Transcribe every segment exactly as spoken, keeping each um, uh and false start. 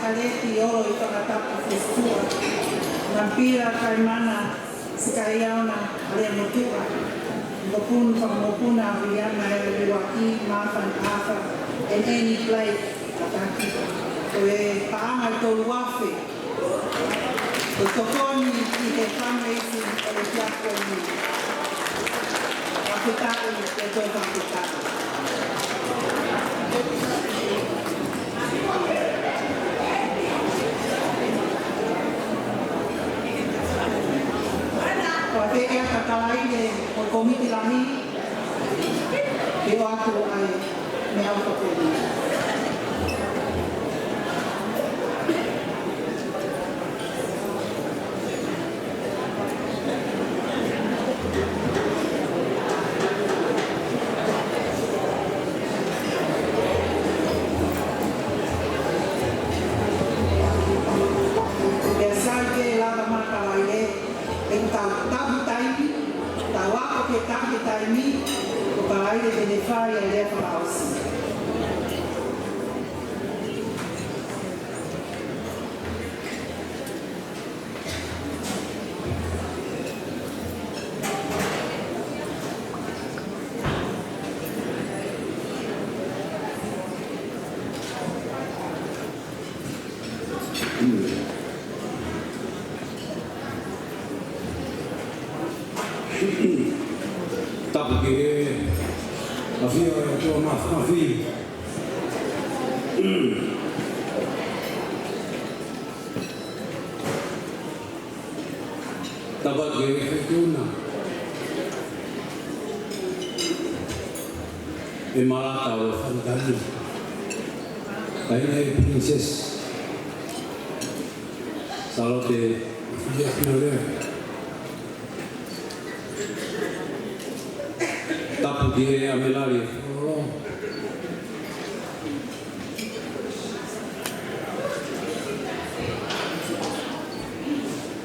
Aleti Olo ʻi Fakatapu Fustua, Napila Kaimana Sikaiaona Aleamotuʻa, Mokun Fakamokuna Viliama Ea Liwaki, Martha Arthur, and Annie Blake Ataki. Ko e paʻanga ʻe tolu afe, ko e tokoni ki he fundraising ʻo e kiapo ni. Fakafetaʻi, ʻe tō fakafetaʻi. Ko e pehē ʻa e Kalaine ʻo e Kōmiti Lahi, ke ʻoatu ai meʻa ʻo e kōmiti. Pea sai ke lava mai Kalaine, ʻe tau tauhi taimi, tau ako ke tauhi taimi, ko Kalaine te ne fai ʻa e lea fakaʻosi. Tapu ki he ʻAfio ʻa e ʻOtua Māfimafi. Tapu ki he Feituʻuna ʻe Malata ʻo Fanitani. Kae ʻumaʻā e Princess Salote Fiafia Lea. Tapu ki he ʻAmelali Fololo.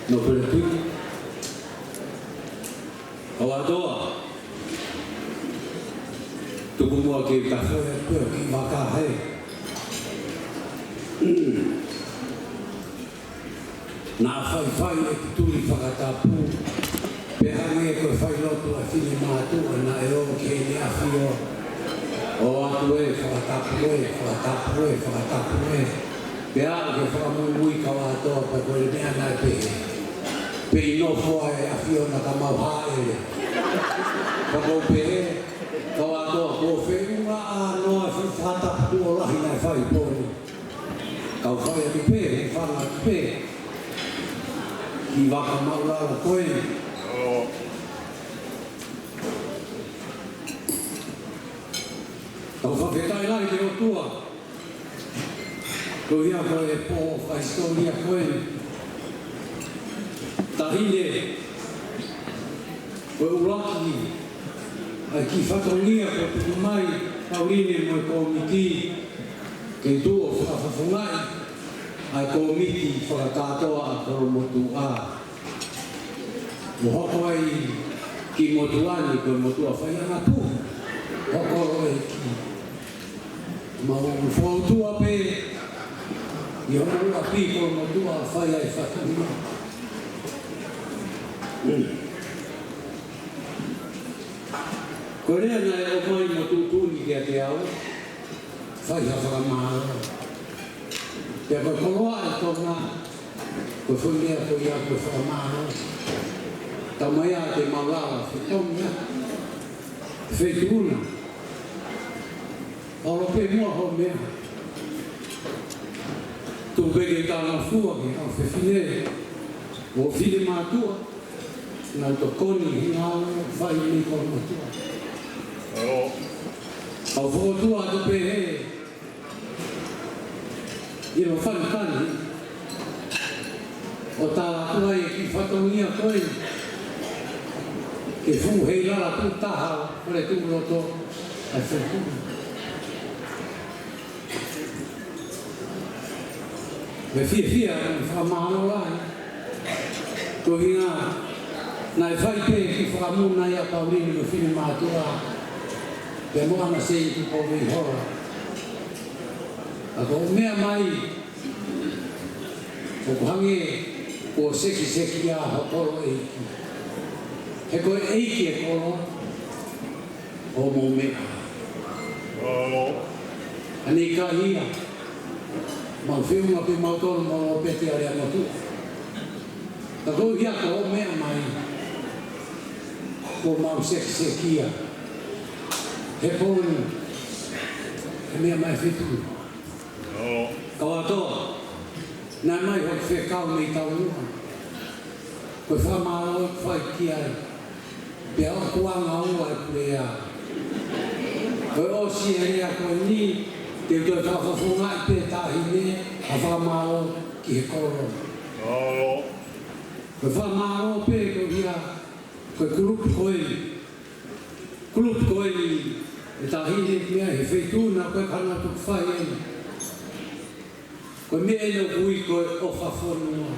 Nōpele Tui. Kau ʻAtoa. Tuku muʻa ke u tafoʻi atu e kiʻi vaka hē. Naʻa faifai ʻeku tui fakatapu, pea hangē ko e failotu ʻa e finemātuʻa naʻe ō ki heʻene ʻafio, ʻoatu e fakatapu ē, fakatapu ē, fakatapu ē. Pea aʻu ke fakamuimui kau ʻAtoa pea ko e meʻa naʻe pehē: Pea ʻi nofo ai ʻa e ʻAfiona ka mau hāʻele. Pea ko u pehē, kau ʻAtoa, ko e feʻunga ʻa noa fu fakatapu tuʻo lahi naʻe fai pō ni. Kau fai atu pē, hūfanga atu pē ki he vaka maʻulalo ko ē. Kau fakafetaʻi lahi ki he ʻOtua. Ko ia ko e pō fakahītōlia ko ē. Taʻahine ko e ʻuluaki ʻa e kiʻi fatongia kuo tuku mai ʻe Pauline mo e kōmiti ke tuʻu ʻo fakafofongaʻi ʻa e kōmiti fakakātoa ʻa Kolomotuʻa. ʻO hoko ai ki motuʻa ni ko e motuʻa faiʻanga pū. Hoko ai ki mau fōtunga pē ʻi hono ʻapi Kolomotuʻa fai ai fatongia. Ko e lea naʻe ʻomai mo tuʻutuʻuni kiate au, fai ha fakamālō. Pea ko e koloa ʻa Tonga, ko e foʻi lea ko ia ko e fakamālō. Taumaiā te mau lava fetongi ʻa e Feituʻuna. ʻAlu pē muʻa hoʻo meʻa. Tuku pē ke u talangofua ki he kau fefine ʻo finemātuʻa naʻa nau tokoni he ngāue fai mei Kolomotuʻa. Kau fokotuʻu atu pē he ʻilo Fanitani ʻo tala atu ai e kiʻi fatongia ko ē ke fuʻu heilala tuʻu taha ʻo le tuʻu loto ʻa e Feituʻuna. Mou fiefia, mou fakamālō lahi. Ko e ʻuhinga naʻe fai pē ki he fakamuna ia ʻa Pauline mo e finemātuʻa, pea mo ʻAna Seini Tupou Veihola. Ka ko e meʻa mai, ʻOku hangē kuo sekisekia ho kolo ʻeiki. He ko e ʻeiki e kolo ʻo hoʻomou meʻa. ʻA eni ka ia, mau feʻunga pē mautolu mo Lopeti ʻa Leamotuʻa. Ka ko ia ko hoʻo meʻa mai, kuo mau sekisekia he pō ni, he meʻa mai feituʻu. Kau atoa, naʻe mai hoku fekau mei taumuʻa. Ko e fakamālō ʻoku fai ki ai. Pea ʻoku anga ua e pulea. Ko e ʻosi e lea ko eni, te u toe fakafofongaʻi pē taʻahine, ha fakamālō ki he kolo. Ko e fakamālō pē ko ia, ko e kulupu ko eni. Kulupu ko eni e taʻahine meʻa he feituʻu na ko e kana tuku fai eni. Ko e meʻa eni ʻoku ui ko e ʻofa fonua.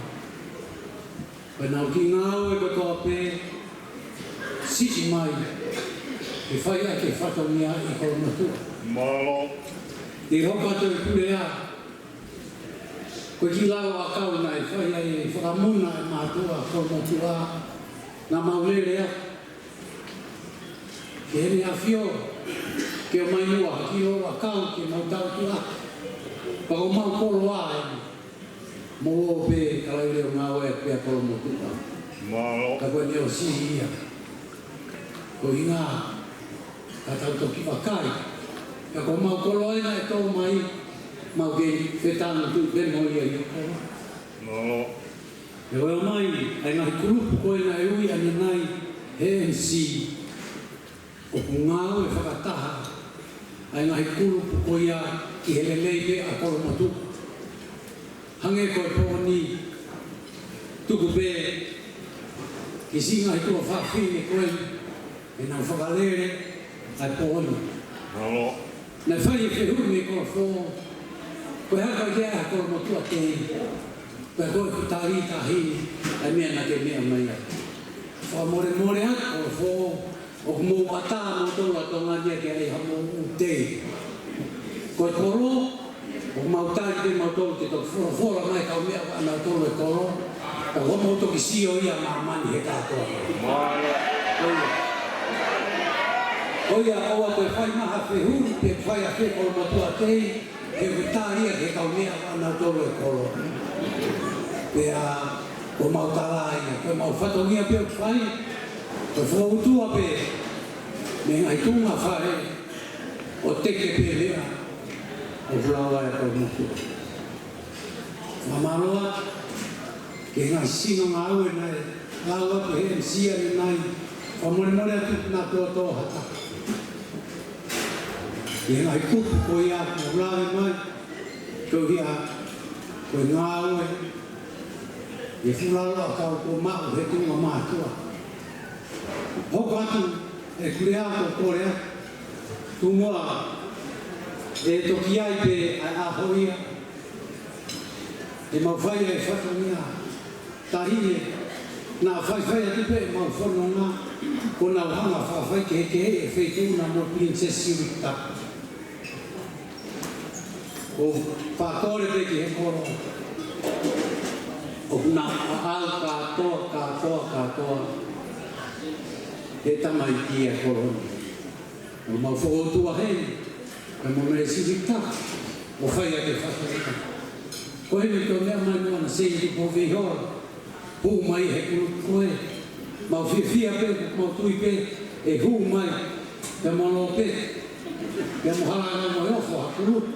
Ko ʻenau kiʻi ngāue kotoa pē, siʻi mai, ke fai ʻaki e fatongia ʻi Kolomotuʻa. Mālō. ʻI hoku ʻatu e pulea, ko e kiʻi lalo ʻakau naʻe fai ai e fakamuna e mātuʻa Kolomotuʻa, naʻa mau lele atu ki Heʻene ʻAfio, ke ʻomai muʻa ha kiʻi lalo ʻakau ke mau tautuʻa. Pea ko homau koloa eni, mo ō pē ka lahi leʻo ngāue pē ʻa Kolomotuʻa. Mālō. Ka ko ʻene ʻosi ia. Ko e ʻuhinga, ka tau toki vakai. Ka ko homau koloa ena ʻe tō mai, mau kei fetangutu pē mo ia ʻi hoʻo koloa. Mālō. ʻE ʻomai ʻa e ngaahi kulupu ko ena ʻe ui ʻanenai he ANC. ʻOku ngāue fakataha ʻa e ngaahi kulupu ko ia ki he lelei pē ʻa Kolomotuʻa. Hangē ko e pō ni, tuku pē ki siʻi ngaahi tuofāfine ko ē, ʻenau fakalele ʻa e pō ni. Mālō. Naʻe fai e fehuʻi mei Kolofō, ko e hā ka ke ʻa Kolomotuʻa tei, pea ko e kutali tahi, ʻa e meʻa naʻa ke meʻa mai ai. Fakamolemole atu Kolofō, ʻoku mou ʻatā mautolu ʻa Tonga ni ke ʻai hamou ʻū tei. Ko e kolo, ʻoku mau tali pē mautolu ke toki folofola mai kau meʻa ʻa nautolu e kolo, ka ʻoku mou toki sio ia māmani he kātoa. Mālō. ʻOia. ʻOia, ʻoua toe fai mai ha fehuʻi, pe fai ʻa e Kolomotuʻa tei, he ʻoku tali ia ke kau meʻa ʻa nautolu e kolo. Pea, ko mau tala ia, ko mau fatongia pē ʻoku fai, ko fōtua pē, mei he ngaahi tuʻunga fale, ʻo teke pē meʻa, ʻoku lava e Kolomotuʻa. Mālō atu, ki he ngaahi sino ngāue naʻe lau atu he MC ʻanenai, fakamolemole atu naʻa tō tō ha taha. Ki he ngaahi kupu ko ia kuo lave mai, ko ia ko e ngāue, ʻi he fuʻu lalo ʻakau kuo maʻu he tuʻunga mātuʻa. Hoko atu e kulea ko Kolea, tuʻunga ʻe toki ʻi ai pē ʻa e ʻaho ia, ʻe mau fai e fatongia tahi ē, naʻa faifai atu pē ʻemau fononga, ko ʻenau hanga fakafaikehekeheʻi e feituʻu na mo Pilinisesi Silivita. ʻOku fakakole pē ki he kolo, ʻoku na ʻaʻau kātoa, kātoa, kātoa, he tamaiki ʻa e kolo ni. ʻOku mau fōtua heni, ka mo Mele Silivita, ʻo fai ʻaki e fatongia. Ko eni ko e meʻa mai mo ana Seini Tupou Veihola, hū mai he kulupu ko ē. Mau fiefia pē, mau tui pē, ʻe hū mai, pea mo Lopeti, pea mo Halaevalu mo e ofo ha kulupu.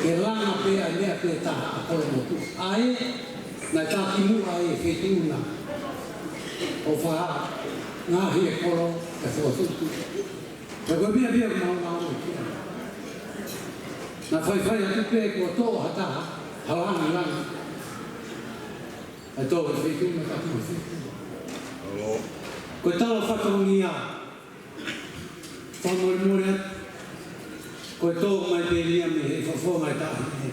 Ke langa pē ʻa e meʻa pē taha ʻa Kolomotuʻa. ʻA ē, naʻe takimuʻa ai e feituʻu na. ʻO fakangaahi e kolo, e fokotuʻutuʻu. Pea ko e meʻa pē ia ʻoku mau ngāue ki ai. Naʻa faifai atu pē kuo toʻo ha taha, ha langilangi. ʻA e tō e feituʻu na ka tō e feituʻu. Ko e tala fatongia, fakamolemole atu, ko e tō mai pē ia mei he fofonga e taʻahine.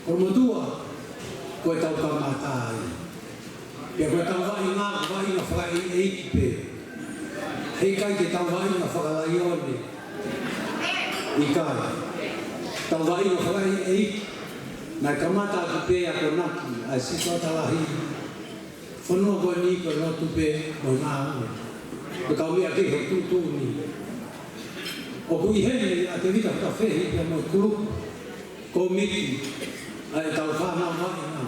Kolomotuʻa, ko e tau kamata ai. Pea ko e tau vaʻinga, vaʻinga fakaʻeiʻeiki pē. Heʻikai ke tau vaʻinga fakalaione. ʻIkai. Tau vaʻinga fakaʻeiʻeiki. Naʻe kamata atu pē ʻa e akonaki ʻa e Siasi Lahi, fonua ko eni ko e lotu pē mo e ngāue. Ko e kau meʻa kehe ʻoku tuʻutuʻuni. ʻOku ʻi heni ʻa Tevita Fakafehi pea mo e kulupu kōmiti ʻa e tau fānau vaʻinga.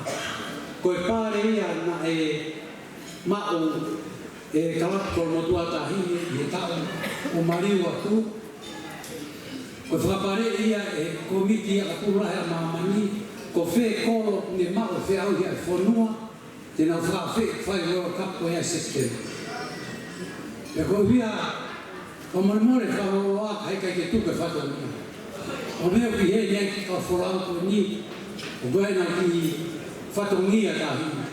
Ko e pale ia naʻe maʻu ʻe he kalapu kolomotuʻa Taʻahine ʻi he taʻu ʻo maliu atu. Ko e fakapale ia ʻe he kōmiti ʻakapulu lahi ʻa māmani, ko fē kolo ne maʻu feʻauhi ʻa e fonua, te nau fakaafeʻi fai World Cup ko ia ʻi Sepitema. Pea ko ia, fakamolemole fakaloloa ka heʻikai ke tuku e fatongia. ʻO meʻa ʻoku ʻi heni ʻa e kiʻi kau folau ko eni, ʻoku ʻi ai ʻenau kiʻi fatongia Taʻahine.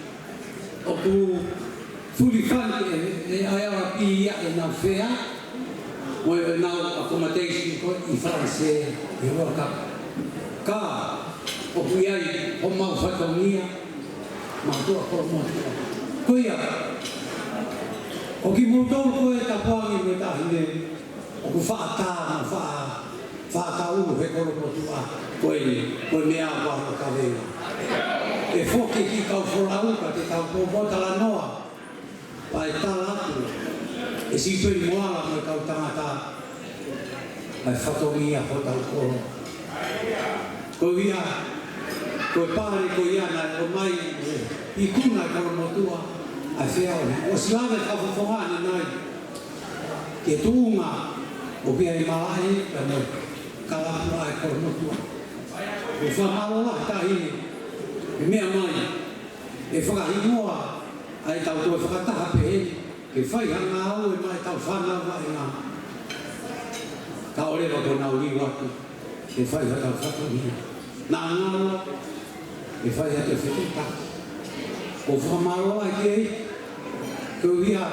ʻOku fully fund ʻe, ʻe ʻa e IRB ia ʻenau fea, mo ʻenau accommodation ko ē ʻi Falanisē ʻi he World Cup. Ka, ʻoku ʻi ai homau fatongia, mātuʻa kolomotuʻa. Ko ia, ʻo kimoutolu ko ē Tapuangi mo Taʻahine, ʻoku faʻa tā mo faʻa, faʻa kaulu he kolomotuʻa, ko e, ko e meʻa ʻoku ʻi ai e kavenga. ʻE foki e kiʻi kau folau ka te tau poupou talanoa, pea ʻe tala atu ʻe Sipeli Moala mo e kau tangata ʻa e fatongia hotau kolo. Ko ia, ko e pale ko ia naʻe ʻomai ʻe he ikuna ʻa e kolomotuʻa ʻa e feʻauhi. ʻOsi lave fakafofonga ʻanenai ki he tuʻunga ʻoku ʻi ai e malaʻe pea mo e kalapu ʻa e kolomotuʻa. ʻOku fakamālō lahi Taʻahine he meʻa mai ʻe fakahingoa ʻa e tau toe fakataha pehē ni, ke fai ha ngāue maʻa e tau fānau vaʻinga. Kae ʻoua leva kuo nau liu atu ke fai ha tau fatongia. Naʻa ngalo ke fai ha tau fetuʻutaki. ʻOku fakamālō ai ke, ko ia,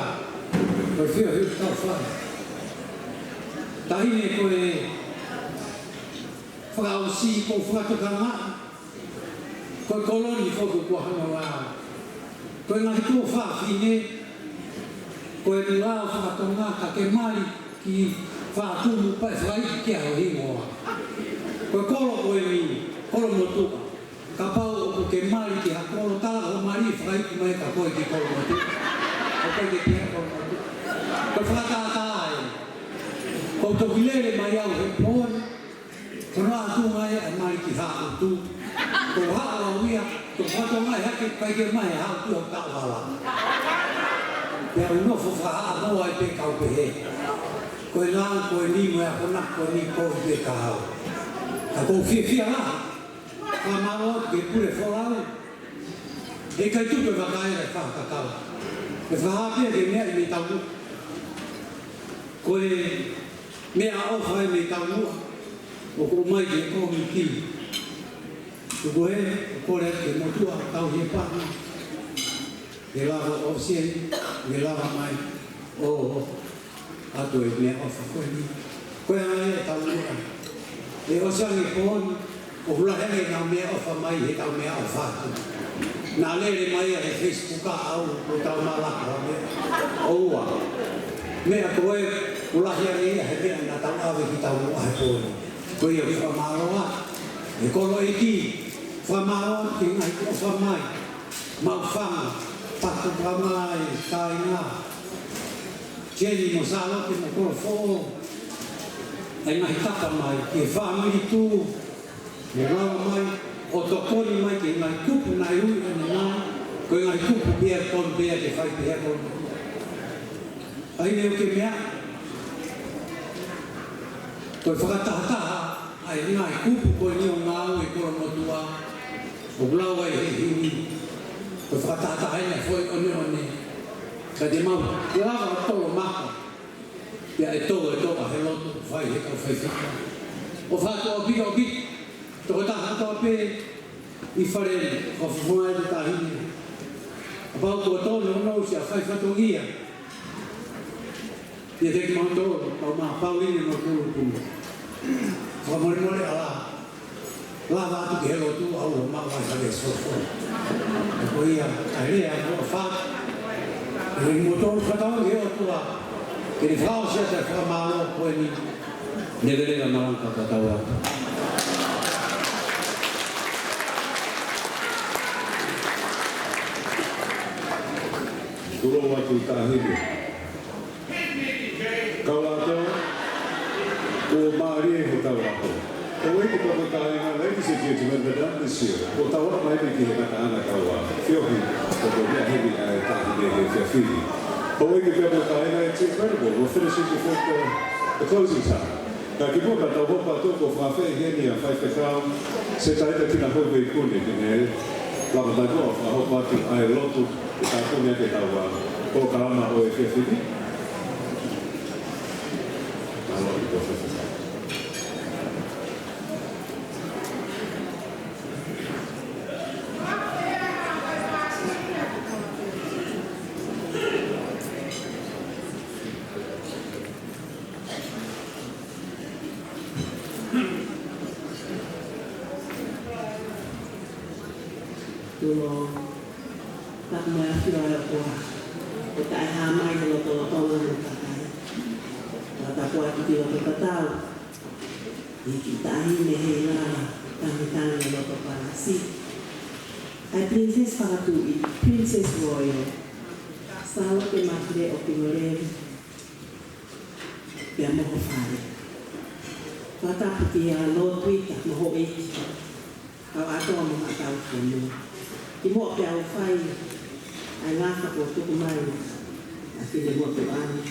ko e feohi ʻoku tau fai. Taʻahine ko e fakaʻosi ko e fakatokangaʻi. Ko e kolo ni foki kuo hanga ʻo lau. Ko e ngaahi tuofāfine, ko e lao fakatonga ka ke mali ki Fatumu pea ʻe fai ki he hingoa. Ko e kolo ko eni, kolomotuʻa. Kapau ʻoku ke mali ki ha kolo, tala hoʻo mali fai ki mai ka ko e kiʻi kolomotuʻa. ʻOku ke pehē kolomotuʻa. Ko e fakatātā ē. Ko e toki lele mai au he pō ni. Ko hono ʻatu mai ʻa e mali ki Haʻutu. Ko Haʻu au ia, ko e fatongia hake kai ke mai Haʻutu au taʻu vala. Pea u nofo fakahaʻamoa ai pē kau pehē. Ko e lau ko eni mo e akonaki ko eni ko e pē ka au. Ka ʻoku ou fiefia lahi. Fakamālō atu ki he pule folau. ʻE ʻikai tuku e vaka ʻe fakakakau. ʻE fakahā pē ke meʻa ʻi he taumuʻa. Ko e meʻaʻofa ʻi he taumuʻa ʻoku ʻomai ki he kōmiti. Tuku hē, ʻoku kole atu ki he motuʻa, tau hē pā. Ke lava ʻosi eni, ke lava mai ʻo ʻatu e meʻaʻofa ko eni. Ko e anga ia e taumuʻa. ʻE ʻosi ange pō ni, ʻoku lahi ange ʻenau meʻaʻofa mai he tau meʻaʻofa atu. Naʻa lele mai ia he Facebook ʻa au, ko e tau malaka ʻo meʻa. ʻOua. Meʻa ko ē, ʻoku lahi ange ia he meʻa naʻa tau ʻave ki taumuʻa he pō ni. Ko ia ʻoku fakamālō atu. ʻE kolo ʻeiki, fakamālō atu ki he ngaahi ʻofa mai. Maʻufanga, Patu Kamai, Kāinga, Jeni mo Sālote mo Kolofoʻou, ʻa e ngaahi tapa mai, ki he fāmili Tū, mo lava mai, ʻo tokoni mai ki he ngaahi kupu naʻe ui ʻanenai, ko e ngaahi kupu pea kon pea ke fai pea kon. ʻAi leo ke meʻa, ko e fakatahataha ʻa e ngaahi kupu ko eni ʻo ngāue kolomotuʻa, ʻoku lau ai he himi, ko e fakatahataha ʻa e foʻi ʻoneʻone, ka te mau lava ʻo tolo maka, pea ʻe tolo e toka he lotu, fai he kau faifekau. ʻOfa atu ʻaupito ʻaupito, tokotaha kotoa pē, ʻi fale ni, ʻo fofonga e Taʻahine. Kapau kuo tō nounou siʻa fai fatongia. ʻIate kimautolu, kau mā Pauline mo Kulupu. Fakamolemole ʻa la. Lava atu ki he lotu ʻa ua mā vai hale sofo. Ko ia, ʻa e lea, ʻofa. ʻE moutolu fakatau ki he ʻOtua. Ke ne fakaʻosi atu e fakamālō ko eni. Neveleva malanga ka tau atu. Tuʻuloa atu taʻahine. Kau atu, kuo mālie hotau ako. Houʻeiki pea mo e kāinga, ladies and gentlemen, madam, monsieur. Kuo tau aʻu mai ki he ngataʻanga ʻetau feohi, ko e meʻa heni ʻa e taʻahine he efiafi ni. Houʻeiki pea mo e kāinga, it's incredible. We're finishing before the, the closing time. Ka kimuʻa pea tau hopo atu, kuo fakaafeʻi heni ʻa e faifekau, Setalaita Kinahoiveikune, ke ne lava mai muʻa ʻo fakahopo atu ʻa e lotu, ke tāpuni ʻaki ʻetau polokalama ʻo e efiafi ni. Mālō ʻaupito faifekau. Tuʻuloa, tapu mo e ʻafio ʻa e ʻOtua, ʻoku taʻehāmai he lotolotonga mo e kakai. Fakatapu atu ki loto tatau, ʻi he kiʻi taʻahine he lava, tangitangi ʻi loto palasi. ʻA e Princess Fakatuʻi, Princess Royal, Sālote Mafileʻo Pingolevu, pea mo ho fale. Fakatapu kia Lord Peter mo houʻeiki, kau atu mo haʻatau fonua. Kimuʻa pea u fai ʻa e ngafa kuo tuku mai ʻa e finemotuʻa ni,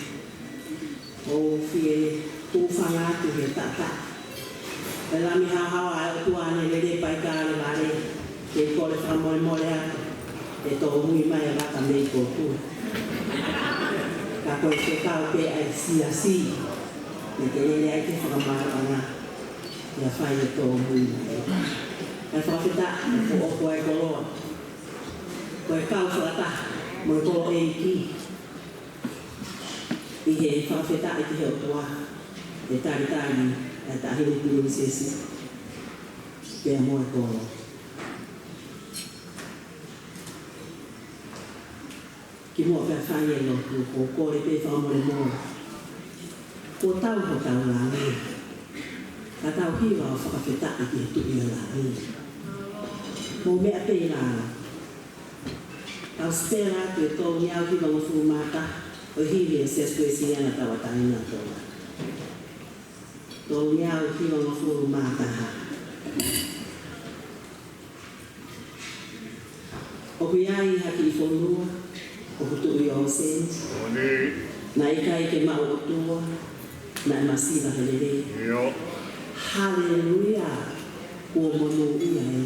ʻoku ou fie hūfanga atu he taʻataʻa. ʻE Lami haohaoa ʻa e ʻOtua, ʻa ʻene lele paikale vale, ke kole fakamolemole atu, ʻe tōmui mai ʻa e vaka mei Kōkula. Ka ko e fekau pē ʻa e siasi, ne ke lele ai ki he fakamaauʻanga, ʻe fai ʻe tōmui mai. Kae fakafetaʻi, ʻoku ʻoku ʻa e koloa, ko e kau fakataha mo e koloa ʻeiki, ʻi he fakafetaʻi ki he ʻOtua, ʻe talitali ʻa e taʻahine Pilinisesi pea mo e koloa. Kimuʻa pea fai e lotu, ʻoku ou kole pē fakamolemole. Kuo tau hotau langi, ka tau hiva ʻo fakafetaʻi ki he Tuʻi ʻo e langi. Mou meʻa pē ʻi lalo. Tau sipela atu e tolungeau hivangofulu mā taha ʻo e himi ʻo e Siasi Uēsiliana Tauʻatāina ʻo Tonga. Tolungeau hivangofulu mā taha. ʻOku ʻi ai ha kiʻi fonua, ʻoku tuʻu ʻi ʻōseni. Moʻoni. Naʻe ʻikai ke maʻu ʻOtua, naʻe masiva he lelei. ʻIo. Haleluia, kuo monūʻia eni.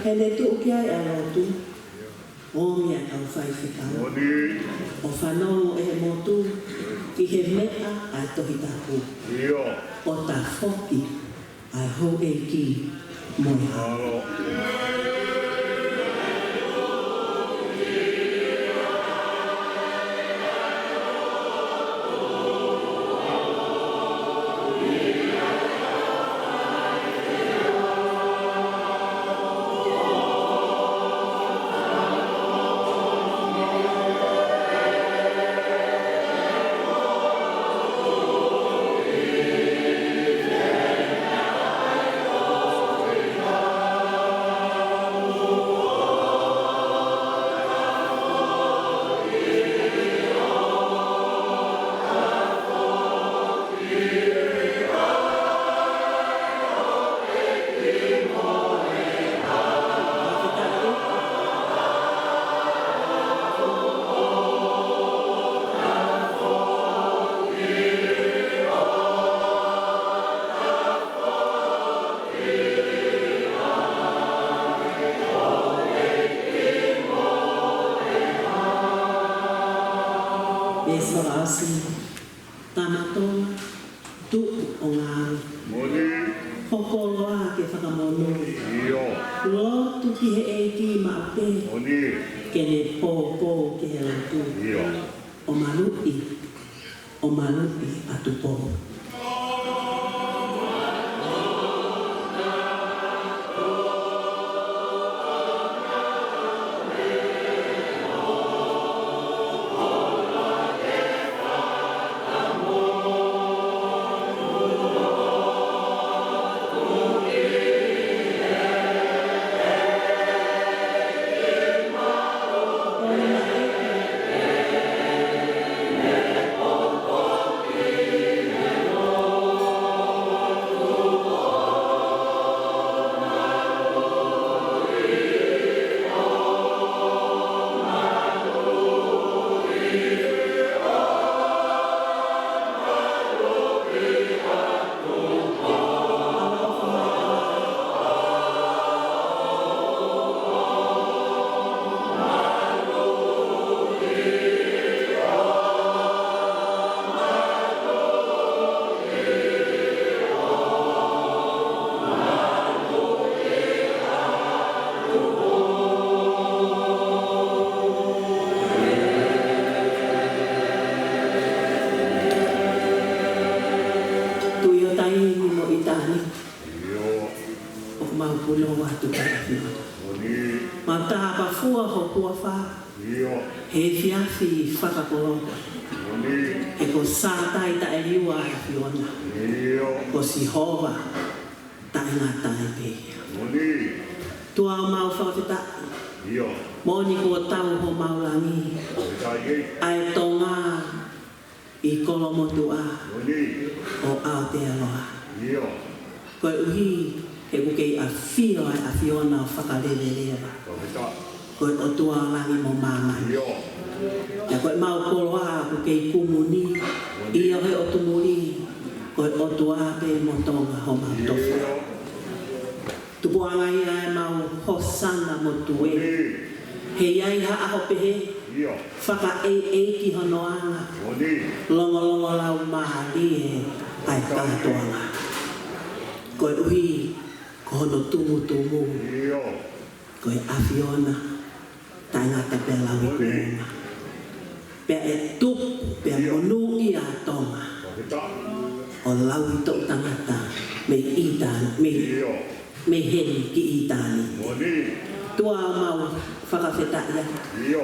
He ne tuʻu ki ai ʻa e lotu, ʻo mia kau faifekau. Moʻoni. ʻO fanongo ʻe he motu ki he meʻa ʻa e Tohi Tapu. ʻIo. ʻO tafoki ʻa e houʻeiki mo e hā. Mālō. ʻE Solaosi, tama Tonga, tuʻu ʻo ngāue. Moʻoni. Hoko loa ke fakamonū. ʻIo. Lotu ki he ʻEiki maʻu pē. Moʻoni. Ke ne poupou ki he lotu. ʻIo. ʻO maluʻi, ʻo maluʻi ʻa Tupou. Tuʻi ʻo taimi mo ʻitāniti. ʻIo. ʻOku mau punou atu ki he ʻAfiona. Moʻoni. Mau tāpafua ho huafa. ʻIo. He efiafi fakakoloa. Moʻoni. He ko Sātai Taʻeliua ʻa e ʻAfiona. ʻIo. Ko Sihova taʻengata ai pē ia. Moʻoni. ʻOtua, mau fakafetaʻi. ʻIo. Moʻoni kuo tau homau langi. Fakafetaʻi. ʻA e Tonga ʻi Kolomotuʻa. Moʻoni. ʻO Aotearoa. ʻIo. Koeʻuhi he ʻoku kei ʻafio ai ʻa e ʻAfiona ʻo fakaleveleva. Fakafetaʻi. Ko e ʻOtua ʻo langi mo māmani. ʻIo. Pea ko ʻemau koloa ʻoku kei kumuni. Moʻoni. ʻIo, he ʻotu muli, ko e ʻOtua pē mo Tonga homau tofu. ʻIo. Tupuʻanga ia ʻemau hosana mo tuē. Moʻoni. He ʻi ai ha ʻaho pehē. ʻIo. Fakaʻeiʻeiki hono anga. Moʻoni. Longolongo laumālie ʻa e kātoanga. Koeʻuhi ko hono tumutumu. ʻIo. Ko e ʻAfiona taʻengata pea lauikuonga. Moʻoni. Pea ʻe tupu, pea ʻIo. Monūʻia ʻa Tonga. Fakafetaʻi. ʻO lauitoʻu tangata mei ʻitāniti, mei, ʻIo. Mei heni ki ʻitāniti. Moʻoni. ʻOtua, mau fakafetaʻi atu. ʻIo.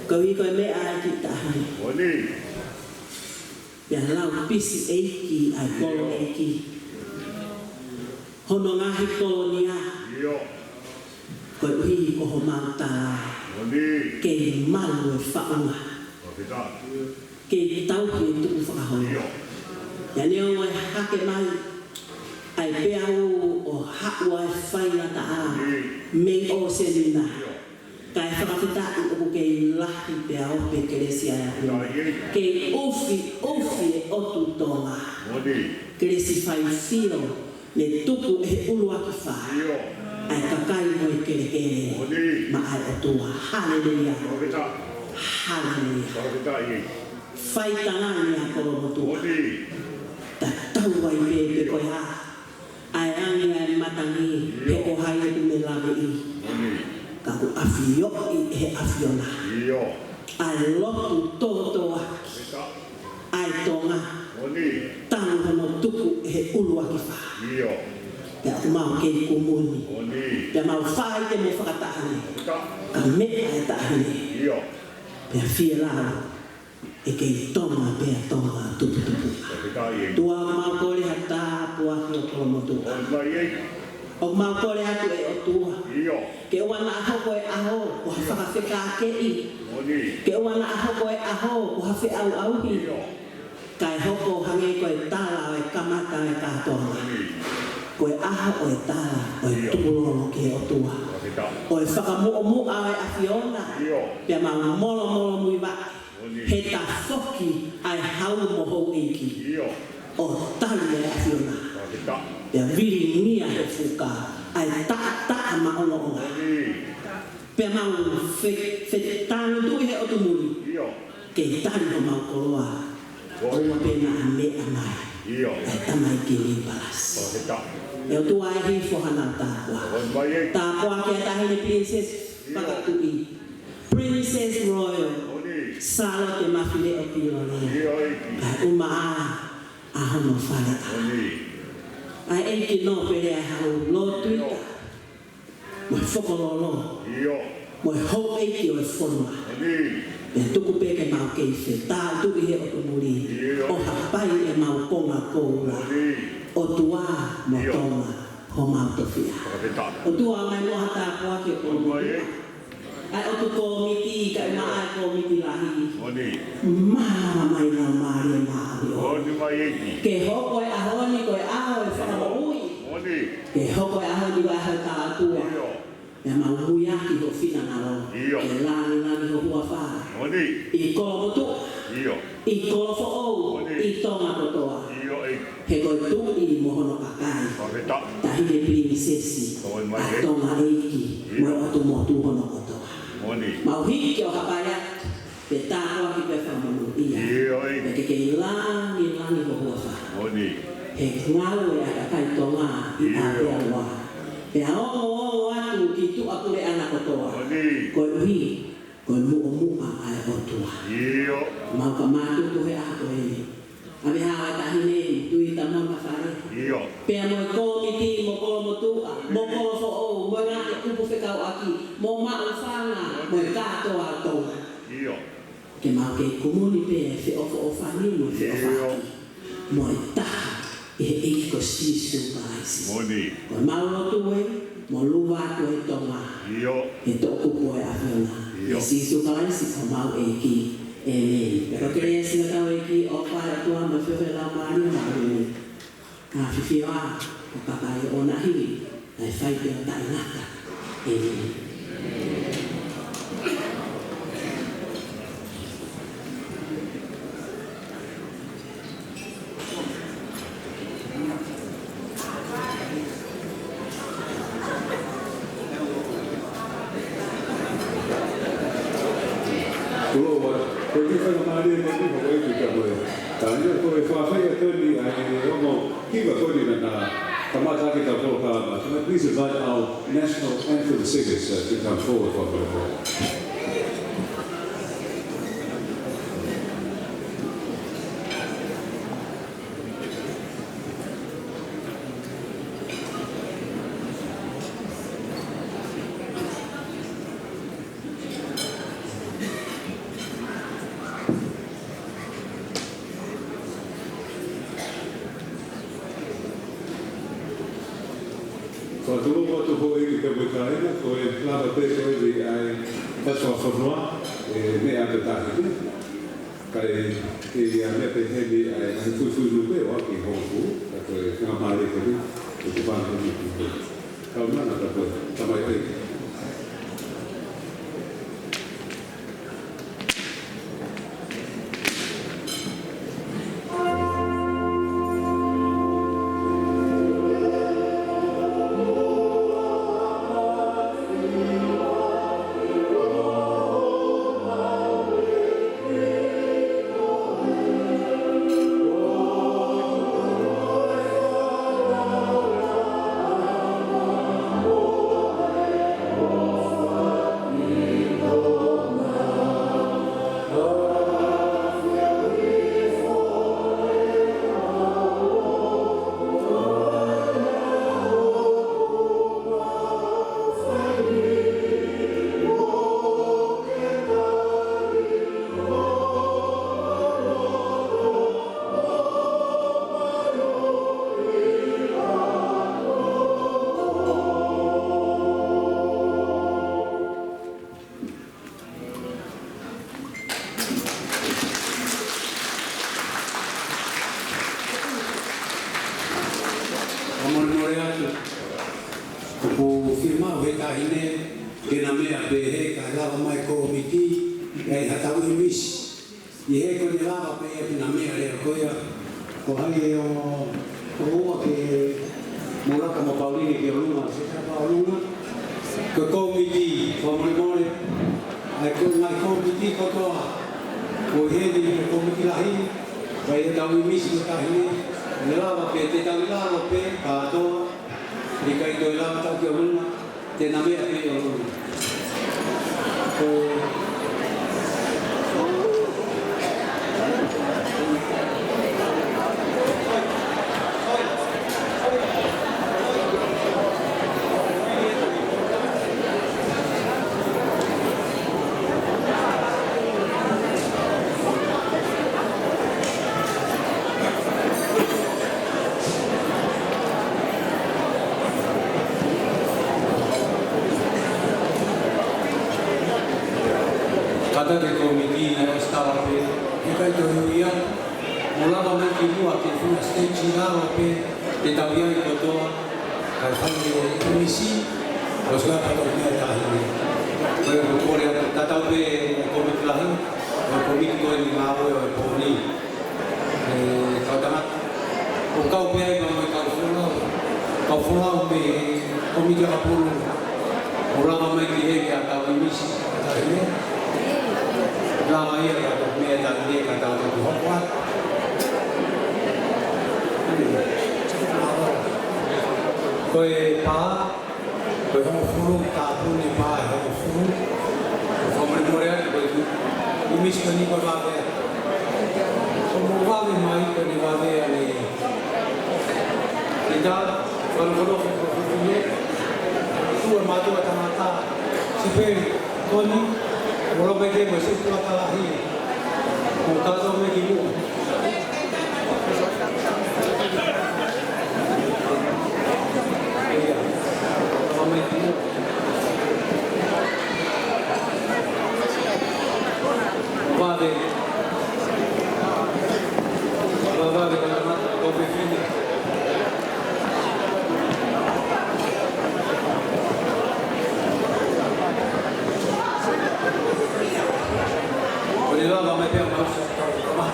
Koeʻuhi ko e meʻa ʻa e kiʻi taʻahine. Moʻoni. Pea lau pisi ʻeiki ʻa e ʻIo. Kolo ʻeiki. Hono ngaahi kolonia. ʻIo. Koeʻuhi ko homau tala. Moʻoni. Kei malu e faʻunga. Fakafetaʻi. Kei tauhi e tukufakaholo. ʻIo. Pea neongo e hake mai ʻa e peau ʻo haʻu ʻa e faingataʻa Moʻoni. Mei ʻōseni na. ʻIo. Kae fakafetaʻi ʻoku kei lahi pea ope kelesi ʻa e ʻAfiona. ʻIo. Kei ʻufiʻufi e ʻOtu Tonga. Moʻoni. Kelesi faifio ne tuku ʻe he ʻuluaki fā. ʻIo. ʻA e kakai mo e kelekele Moʻoni. Maʻa e ʻOtua. Haleluia. Fakafetaʻi. Haleluia. Fakafetaʻi. Fai tangani ʻa Kolomotuʻa. Moʻoni. Tatau ai pē pe ko e hā ʻa e angi ʻa e matangi, ʻIo. Pe ko hai ʻoku ne laveʻi. Moʻoni. Ka ʻoku ʻafioʻi ʻe he ʻAfiona. ʻIo. ʻA e lotu tōtōaki. Fakafetaʻi. ʻA e Tonga. Moʻoni. Talu hono tuku ʻe he ʻuluaki fā. ʻIo. Pea ʻoku mau kei kumuni. Moʻoni. Pea mau faʻa ʻi he mo fakataʻahine. Fakafetaʻi. Ka meʻa e taʻahine. ʻIo. Pea fie lau ʻe kei Tonga pea Tonga tuputupu. Fakafetaʻi. ʻOtua, mau kole ha tāpuaki ʻo Kolomotuʻa. Moʻoni mai ʻEiki. ʻOku mau kole atu ʻe ʻOtua. ʻIo. Ke ʻoua naʻa hoko e ʻaho ko ha fakafekākeʻi. Moʻoni. Ke ʻoua naʻa hoko e ʻaho ko ha feʻauʻauhi. ʻIo. Kae hoko hangē ko e tala ʻo e kamata ʻo e kātoanga. Moʻoni. Ko e ʻaho ʻo e tala ʻo e ʻIo. Tukulolo ki he ʻOtua. Fakafetaʻi. ʻO e fakamuʻomuʻa ʻo e ʻAfiona. ʻIo. Pea mau molomolomuivaʻe. Moʻoni. He tafoki ʻa e hau mo houʻeiki. ʻIo. ʻO tali ʻa e ʻAfiona. Fakafetaʻi. Pea vilingia he fuka ʻa e taʻataʻa maʻongoʻonga. Moʻoni. Pea mau fe-, fetangutuʻi he ʻotu muli. ʻIo. ke tali homau koloa. ʻOua pē naʻa meʻa mai ʻa e tamaiki Niu Palasi. ʻE ʻOtua, ʻe hifo hanau tāpuaki. Tāpuaki ʻa Taʻahine Pilinisesi Fakatuʻi, Princess Royal Sālote Mafileʻo Piloleʻa, kae ʻumaʻā ʻa hono faleʻa. ʻA e ʻEiki Nōpele ʻa e Hau, Lord Tuita, mo e Fokololo, mo e houʻeiki ʻo e fonua. Pea tuku pē ke mau kei fetāutuʻi he ʻotu muli ʻo hapai ʻemau konga koula. ʻOtua mo Tonga, homau tofiʻa. ʻOtua, ʻomai muʻa ha tāpuaki ʻo e ʻotu muli. ʻA e ʻotu kōmiti, kae ʻumaʻā e kōmiti lahi. Mālama mai Laumālie Māʻoniʻoni. Ke hoko e ʻaho ni ko e ʻaho ʻo e fakamoʻui. Ke hoko e ʻaho ni ko e ʻaho ʻo e tāpuaki. Pea mau ui ʻaki ho finangalo. Ke lāngilangi ho huafa. ʻI Kolomotuʻa, ʻi Kolofoʻou, ʻi Tonga kotoa. He ko e Tuʻi mo hono kakai. Taʻahine Pilinisesi ʻa Tonga, ʻEiki, mo e ʻotu motu hono kotoa. Mau hiki ʻo hapai atu, pea tāpuaki pea fakamonūʻia. Pea ke kei lāngilangi ho huafa. He ngāue ʻa e kakai Tonga ʻi ʻAotearoa. Pea ongoongo atu ki tuʻapuleʻanga kotoa. Koeʻuhi ko e muʻomuʻa ʻa e ʻOtua. Mau ka mātuku he ʻaho ko eni ʻa e Hau ʻa Taʻahine Tuita Mona Fale, pea mo e kōmiti, mo Kolomotuʻa, mo Kolofoʻou, mo e ngaahi kupu fekauʻaki, mo Maʻufanga, mo e kātoa ʻo Tonga. Ke mau kei kumuni pē ʻi he feʻofoʻofani mo e feʻofaʻaki mo e taha ʻi he ʻEiki ko Sīsū Kalaisi. Ko ʻemau lotu ē, mo luva atu ʻa Tonga he toʻukupu ʻo e ʻAfiona. ʻIa Sīsū Kalaisi ko homau ʻEiki. ʻĒmeni. Pea ko e kelesi ʻa hotau ʻEiki, ʻofa ʻa e ʻOtua, mo e feohi ʻa e Laumālie Māʻoniʻoni, ʻafifio ʻo kau ai ʻo ʻonaʻi, kae fai pē ʻo taʻengata. ʻĒmeni. Kulo ua, ko e kiʻi faingamālie ko eni ʻoku ʻi ai ki he kamoe. Ka ʻi he ko e fakafeʻiloaki ʻa e ongo kiva ko eni naʻa nau kamata ʻaki ʻetau polokalama. Can I please invite our national anthem singers, uh, to come forward for a moment? Fakatulou atu foki ki he kamoe kāinga, ko e lava pē ko eni ʻa e fakafonua, ʻe meʻa atu ʻa Taʻahine. Kae kei ʻi ai pē heni ʻa e ngaahi fuifui lupe ʻo ʻaki Hongofulu, ka ko e faingamālie ko eni, ʻoku fānau heni ki he kaunanga ka ko e tamaioʻeiki. Fakamolemole atu. ʻOku fiemaʻu he taʻahine ke na meʻa pehē kae lava mai kōmiti, ʻe ʻi ai haʻatau ʻīmisi. ʻI he ko eni lava pē ia ke na meʻa leva ko ia. Ko hai ē ʻo, ʻoua ke mou laka mo Pauline ki ʻolunga, se ka pa ʻolunga. Ko e kōmiti, fakamolemole. ʻA e ko e ngaahi kōmiti kotoa. Ko e heni ko e kōmiti lahi, ʻoku ʻi ai ʻetau ʻīmisi ʻo e taʻahine, ʻe lava pē, te tau lava pē kātoa, ʻikai toe lava ʻetau kiʻi ʻuhinga, te na meʻa pē ʻo lolo. Ko Kātaki e kōmiti naʻe ʻosi tala pē, ʻikai toe ui ia, mou lava mai ki muʻa ki he fuʻu stage ʻi lalo pē, te tau ʻi ai kotoa, kae fai e ʻīmisi, ʻosi lava ʻetau meʻa taʻahine. Ko ia ʻoku ou kole atu, tatau pē mo e kōmiti lahi, mo e kōmiti ko eni ngāue ʻo e pō ni. ʻE, kau tangata, ʻoku kau pē ai mo e kau folau, kau folau mei he kōmiti ʻakapulu, ʻo lava mai ki heni ʻetau ʻīmisi, taʻahine. Lava ia ka tau meʻa taʻahine ka tau toki hoko atu. Ko e pā, ko e hongofulu, tāpuni pā ʻe hongofulu. Ko e fakamolemole atu, ko e ʻīmisi ko eni ko e vave atu. Ko hoʻomou vave mai, ko ʻene vave ʻa e ʻIta, fakamolemole atu, ko e fefine. Tuʻu e mātuʻa tangata, Sipeli, Toni, mou lava mai ke mou sio ki he tuʻa lahi. Mou kātoa mai ki muʻa. Vave. Vave, vave, vave, vave. Ko e lava mai pea mau sa tau kama.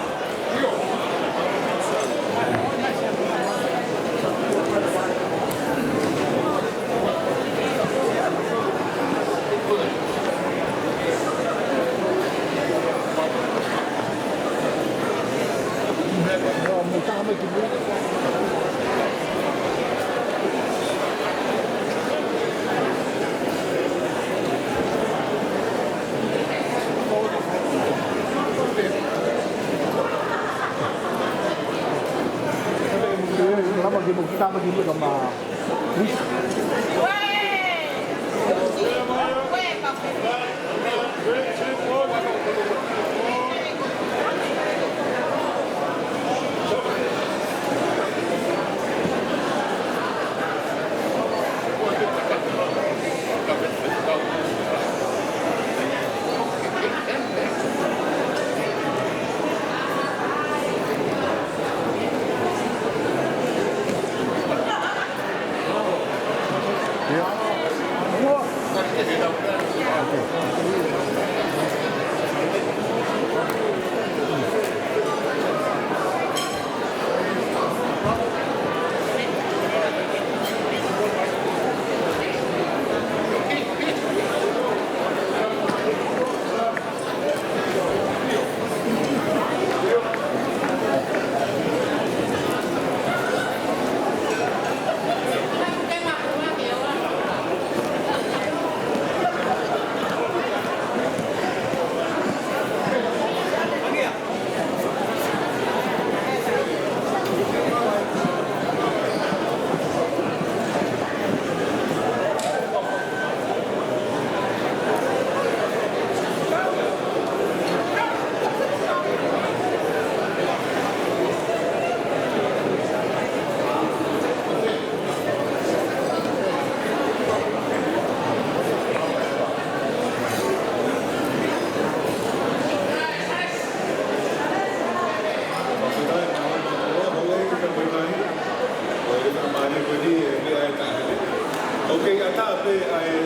Ok, ʻatā pē ʻa e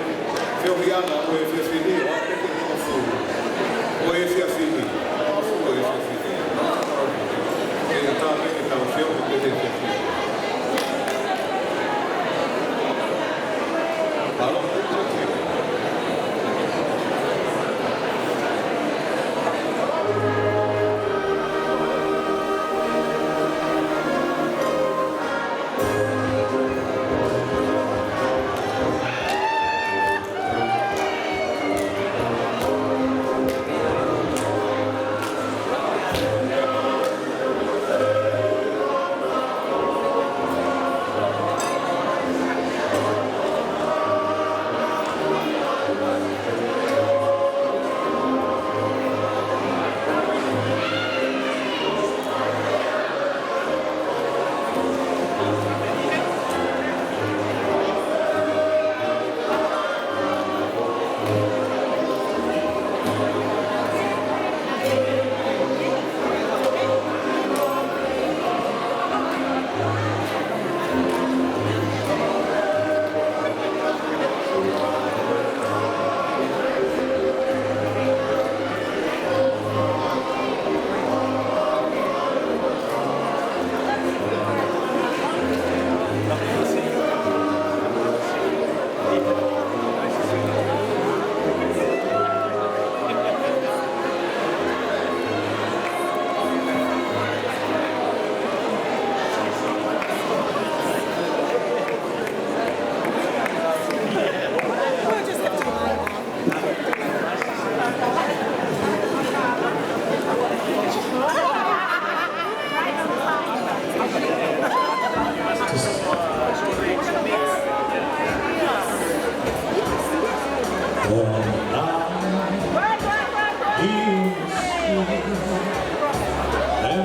feohiʻanga ʻo e efiafi ni, ʻo e efiafi ni, ʻo e efiafi ni. Ok, ʻatā pē ke tau feohi pē he efiafi ni. Mālō. And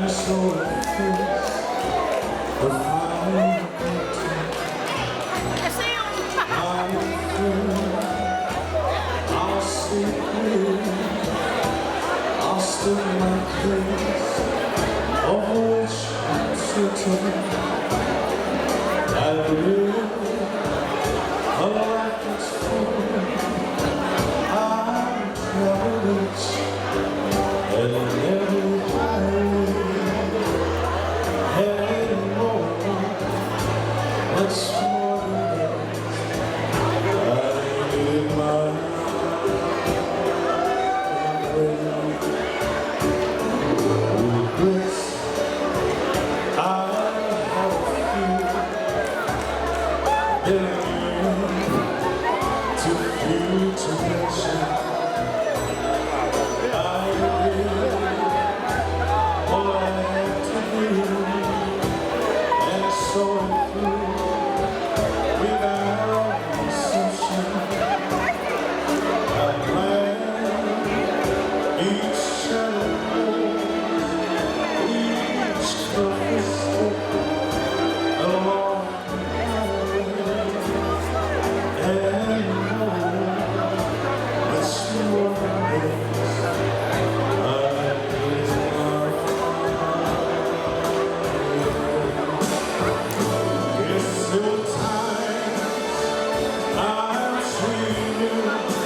so it is the final curtain. I'll stay here. I'll stay in my place, of which I'm certain. I live a life that's full. I travel it and every highway, and more. What's more than that? I live my way. Regrets, I have a few. They're immune to future mention. I did all I had to do, and so it flew without exception. I planned each shadow, each toughest step along my way, and know that someone else I is mine. It's still time I'm dreaming.